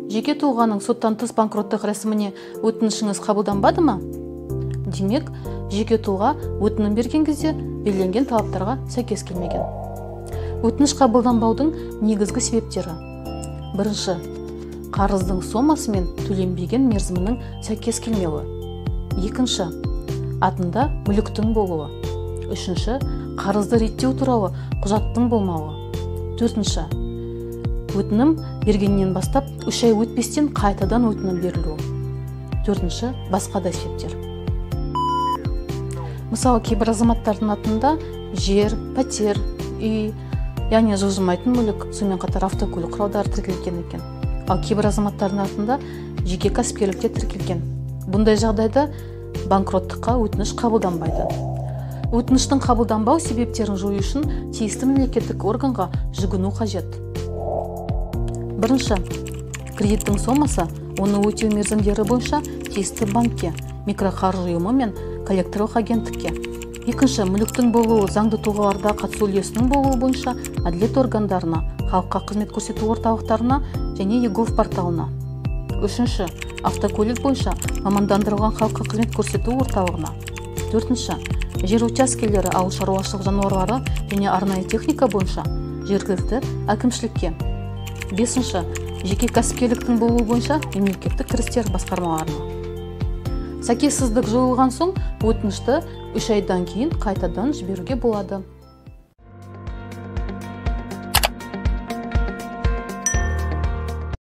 Жеке тұлғаның соттан тыс банкроттық рәсіміне өтінішіңіз қабылданбады ма? Демек, жеке тұлға өтінім берген кезде белгіленген талаптарға сәйкес келмеген. Өтініш қабылданбаудың негізгі себептері. Бірінші, қарыздың сомасы мен төленбеген мерзімінің сәйкес келмеуі. Екінші, атында мүліктің болуы. Үшінші, қарызды реттеу туралы құжаттың болмауы. Төртінші, өтінім бергеннен бастап 3 ай өтпестен қайтадан өтінім берілуі. Төртінші, басқа да себептер. Мысалы, кейбір азаматтардың атында жер, пәтер, үй, яғни жылжымайтын мүлік, сонымен қатар автокөлік құралдары тіркелген екен. Ал кейбір азаматтардың атында жеке кәсіпкерлікте тіркелген. Бұндай жағдайда банкроттыққа өтініш қабылданбайды. Өтініштің қабылданбау себептерін жою үшін тиісті мемлекеттік органға жүгіну қажет. Бірінші, кредиттің сомасы оны өтеу мерзімдері бойынша тиісті банкке, микроқаржы ұйымы мен коллекторлық агенттікке. Екінші, мүліктің болуы заңды тұлғаларда қатысу үлесінің болуы бойынша әділет органдарына, халыққа қызмет көрсету орталықтарына және eGov порталына. Үшінші, автокөлік бойынша мамандандырылған халыққа қызмет көрсету орталығына. Төртінші, жер учаскелері, ауыл шаруашылық жануарлары және арнайы техника бойынша жергілікті әкімшілікке. Бесінші, жеке кәсіпкерліктің болуы бойынша мемлекеттік кірістер басқармаларына. Сәйкессіздік жойылған соң өтінішті 3 айдан кейін қайтадан жіберуге болады.